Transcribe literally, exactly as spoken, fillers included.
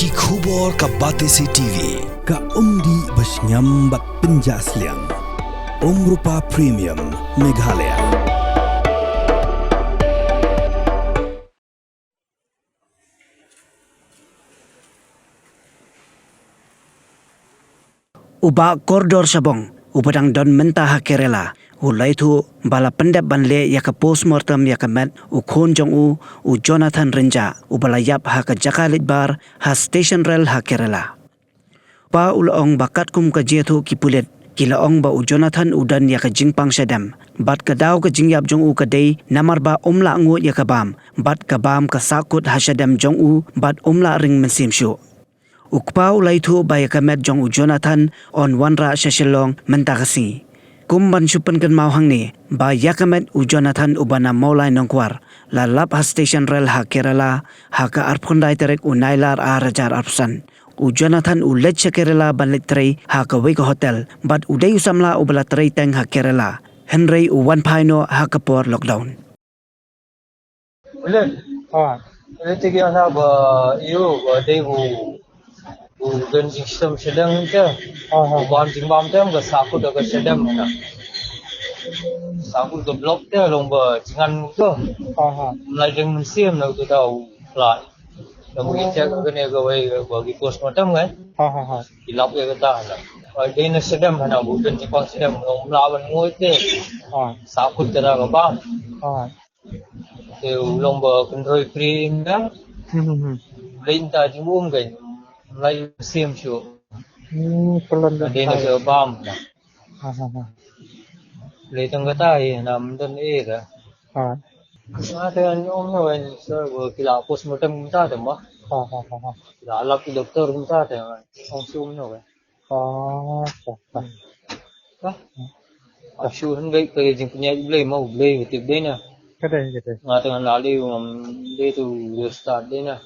Ki khubor ka Batesi T V, ka umdih ba shngiam bad pynjah sliang. Umrupa Premium, Meghalaya. U Bah Kordor Shabong, uba dang don mynta ha Kerala, u la ïathuh ba la pyndep ban leh ïa ka postmortem ïa ka met u khun jong u, u Jonathan Rynjah, uba la ïap ha ka jaka leit bar ha station rel ha Kerala. Pa u la ong ba katkum ka jingïathuh ki pulit, ki la ong ba u Jonathan u don ïa ka jingpang shadem. Bad ka daw ka jingïap jong u ka dei namar ba um lah nguid ïa ka bam, bad ka bam ka sahkut ha shadem jong u, bad um lah ring mynsiem shuh. U kpa u la ïathuh ba ïa ka met jong u Jonathan yn wanrah sha Shillong mynta ka sngi. Kum ban shu pynkynmaw hangne, ba ïa ka met u Jonathan uba na Mawlai Nongkwar, la lap ha station rel ha Kerala, ha ka arphew khyndai tarik u Nailar ar hajar arphew san. U Jonathan u leit sha Kerala ban leit trei ha kawei ka hotel, bad u dei u samla uba la trei teng ha Kerala. Hynrei u wan phai noh ha ka por lockdown. Leh. Ha. Leh te ki ana ba ïoh ba dei u, u don jingshitom shadem te. Ha, ha. U bam jingbam te ka sahkut da ka shadem na. Sahkut ka block te long ba jingan to. Ha, ha. Mlai jeng mynsiem na to da u pla. Long ba ki check kane kawei ba ki postmortem kan. Ha, ha, ha. Ki lap ïa kata na. Ba dei na shadem na, u don jingpang shadem, long mlai ban nguid te. Ha. Sahkut te da ka bam. Ha. Te u long ba kynroi prim da. Hmm, hmm, hmm. Lei ta jingum kan. Mlai mynsiem shuh. Hmm, pelon da. Dei na ka bam. Ha, ha, ha. Lei tang kata hi na mynta ni da. Ha. Nga te an ong no en so ba ki la postmortem mynta te ma. Ha, ha, ha, ha. Ki la lap ki doktor mynta te. Ong sum no kan. Oh, ka, ka. Ka? Ka shu hynrei ka jingpynïaid Blei ma U Blei ka tip dei na. Ka dei, ka dei. Nga tang la lei ngam dei tu u stad dei na.